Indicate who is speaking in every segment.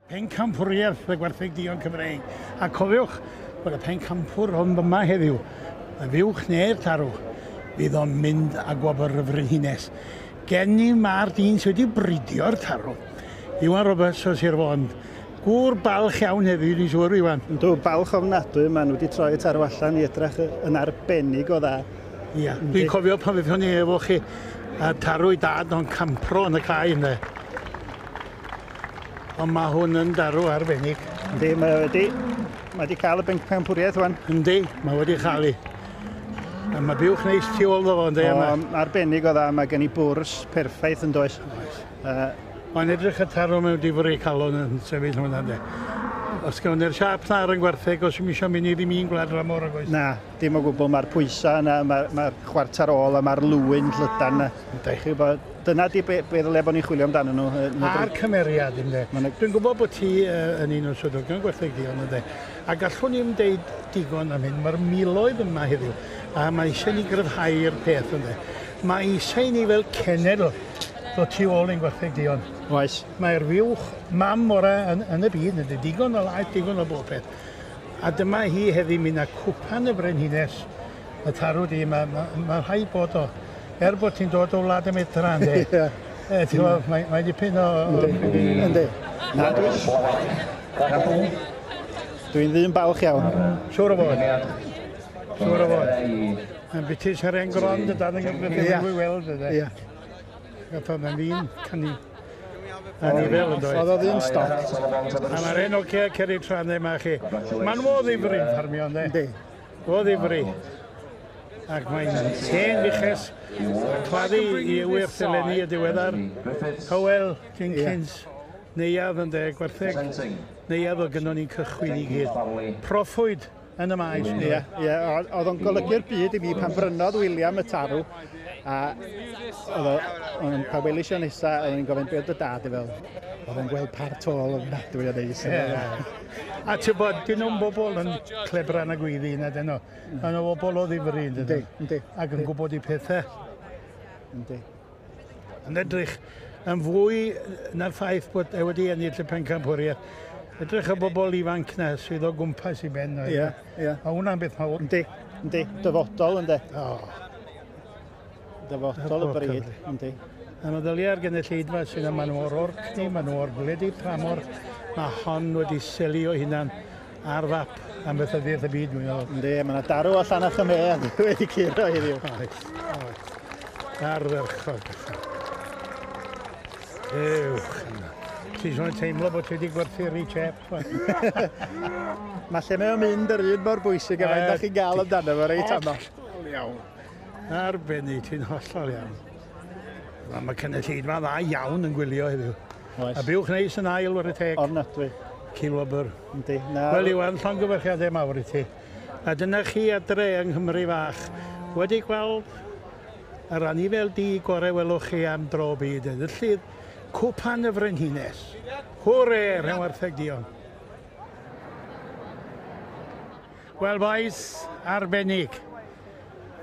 Speaker 1: Pencampwriaeth y gwartheg duon Cymreig. A cofiwch bod y pencampwr hwn yma heddiw, y fuwch neu'r tarw, fydd o'n mynd â gwobr y frenhines. Gen i mae'r dyn sydd wedi bridio'r tarw, Iwan Roberts o Sir Fôn. Gŵr balch iawn heddiw, dwi'n siŵr, Iwan.
Speaker 2: Yndw, balch ofnadwy, maen nhw wedi troi y tarw allan i edrych yn arbennig o dda.
Speaker 1: Ia, dwi'n cofio pan fydden ni efo chi a tarw i dad o'n campro yn y cae ynddo. Ond mae hwn yn darw arbennig.
Speaker 2: Yndi, mae wedi cael y bencampwriaeth wan.
Speaker 1: Yndi, mae wedi chael ei. A mae buwch neis tu ôl ddo fo, yndi?
Speaker 2: O, arbennig o dda, mae gen i bwrs perffaith yn does.
Speaker 1: Oes. Mae'n edrych y tarw mewn difri calon yn sefyll hwnna, yndi. Os gawn ni'r siâp na ar yn gwartheg, os yw'n eisiau mynd i ddim un gwlad dramor ag oes.
Speaker 2: Na, dim o gwbl, mae'r pwysau yna, mae'r chwarter ôl a mae'r lwyn llydan yna.
Speaker 1: Yndi.
Speaker 2: Chi'n gwbod, dyna di be ddylai bod ni'n chwilio amdano nhw.
Speaker 1: A'r cymeriad, ynddo. Dwi'n gwybod bod ti yn un o'r swyddogion gwartheg duon, ynddo. A gallwn ni'm deud digon am hyn, mae'r miloedd yma heddiw, a mae eisiau ni gryfhau'r peth, ynddo. Mae eisiau ni fel cenedl ddod tu ôl i'n gwartheg duon.
Speaker 2: Oes.
Speaker 1: Mae'r fuwch mam orau yn y byd, ynddo. Digon o laeth, digon o bob peth. A dyma hi heddi mynd â cwpan y frenhines, y tarw di, mae rhaid bod o. Er bod ti'n dod o wlad y medra, ynddi?
Speaker 2: Ie.
Speaker 1: Ti'n gwybod, mae dipyn o...
Speaker 2: Yndi. Na, dwi'n ddyn balch iawn.
Speaker 1: Siŵr o fod. Siŵr o fod. Yn byty Seren Gron, dy dad yn gyfrif i weld, ynddi?
Speaker 2: Ie.
Speaker 1: Gath o'n ddyn cynni. Anifel yn dweud.
Speaker 2: Oedd o ddyn stoc.
Speaker 1: A mae'r un oce Cerig Trane yma chi. Mae'n o ddifri yn ffarmio, ynddi?
Speaker 2: Yndi.
Speaker 1: O ddifri. Ac mae'n hen fuches claddu i ewyrth eleni y diweddar. Hywel Jenkins, neuadd yn de, gwartheg neuadd o gynnon ni'n cychwyn i gyd. Proffwyd yn y maes.
Speaker 2: Ie, ie, oedd o'n golygu'r byd i mi pan brynodd William y tarw. A oedd o'n pan welis i o nesa, oedd o'n gofyn be oedd dy dad i fel. Oedd o'n gweld part ôl ofnadwy o neis.
Speaker 1: A ti'n bod, dyn nhw'n bobl yn clebran a gweiddi na dyn nhw. Maen nhw'n bobl o ddifri, yn dyn nhw.
Speaker 2: Yndi.
Speaker 1: Ac yn gwybod eu pethau.
Speaker 2: Yndi.
Speaker 1: Yn edrych yn fwy na'r ffaith bod e wedi ennill y pencampwriaeth. Edrych y bobl ifanc na sydd o gwmpas i ben.
Speaker 2: Ie, ie.
Speaker 1: A hwnna'n beth mawr.
Speaker 2: Yndi, yndi. Dyfodol, yndi.
Speaker 1: O.
Speaker 2: Dyfodol y bryd, yndi.
Speaker 1: A meddyliau'r gynulleidfa sydd yma, maen nhw o'r Orkney, maen nhw o'r gwledydd tramor. Mae hon wedi selio hunan ar fap am bethyddiaeth y byd, dwi'n meddwl.
Speaker 2: Yndi, mae yna darw allan o'ch ymedd wedi curo heddiw.
Speaker 1: Oes, oes. Ardderchog. Ewch yna. Ti'n sôn teimlo bod ti wedi gwerthu rich ep.
Speaker 2: Mae lle mae o'n mynd yr un mor bwysig a faint da chi'n gael amdano fo reit aml.
Speaker 1: Hollol iawn. Arbennig, ti'n hollol iawn. Mae cynulleidfa dda iawn yn gwylio heddiw.
Speaker 2: Oes.
Speaker 1: A buwch neis yn ail whare teg.
Speaker 2: Ofnadwy.
Speaker 1: Cilwobr.
Speaker 2: Yndi. Na.
Speaker 1: Wel Iwan, llongyfarchiadau mawr i ti. A dyna chi adre yng Nghymru fach wedi gweld yr anifel du gorau welwch chi am dro byd. Enillydd Cwpan y Frenhines. Hwre, rhen wartheg duon. Wel, boys, arbennig.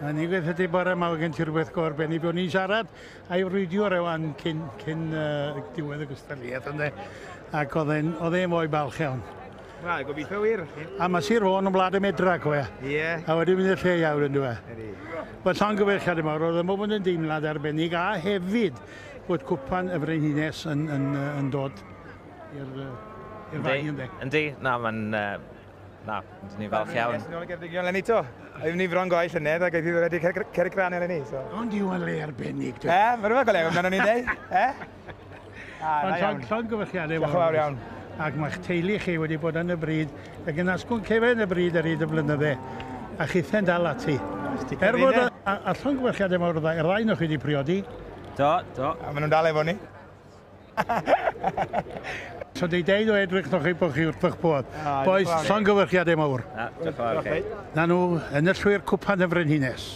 Speaker 1: A ni'n gweithio ti bore yma, gen ti rhywbeth go arbennig. Buon ni'n siarad a'i frwydio rewan cyn diwedd y gystadleuaeth, ynddo. Ac oedd e'n fwy balch iawn.
Speaker 3: Wel, gobeithio wir.
Speaker 1: A mae Sir Fôn yn wlad y medra, cofia.
Speaker 3: Ie.
Speaker 1: A wedi mynd i'r lle iawn yn dwi.
Speaker 3: Ydi.
Speaker 1: Wel, llongyfarchiadau mawr, oedd yn bod yn deimlad arbennig, a hefyd bod Cwpan y Frenhines yn dod i'r fai, ynddi.
Speaker 4: Yndi, na, mae'n... Na, dyn ni'n falch iawn.
Speaker 3: Nes nôl i Geredigion eleni to. Oeddwn ni bron goel llynedd ac oedd hi wedi Cerrig Crane eleni. So.
Speaker 1: Ond yw yn le arbennig, dwi.
Speaker 3: E, mae rhywbeth go lew amdano ni'n deud. E? A, da iawn.
Speaker 1: Llongyfarchiadau
Speaker 3: Diolch yn fawr iawn.
Speaker 1: Ac mae'ch teulu chi wedi bod yn y bryd, ac yn asgwrn cefen y bryd ar hyd y blynydde, a chithen dal ati. Er fod a llongyfarchiadau mawr i'r ddau nhw chi wedi priodi.
Speaker 4: Do, do.
Speaker 3: A maen nhw'n dal efo ni.
Speaker 1: So di deud o edrych noch chi bod chi wrth eich bodd. Boys, llongyfarchiadau mawr.
Speaker 4: Na, diolch yn fawr chi.
Speaker 1: Na nhw, enillwyr Cwpan y Frenhines.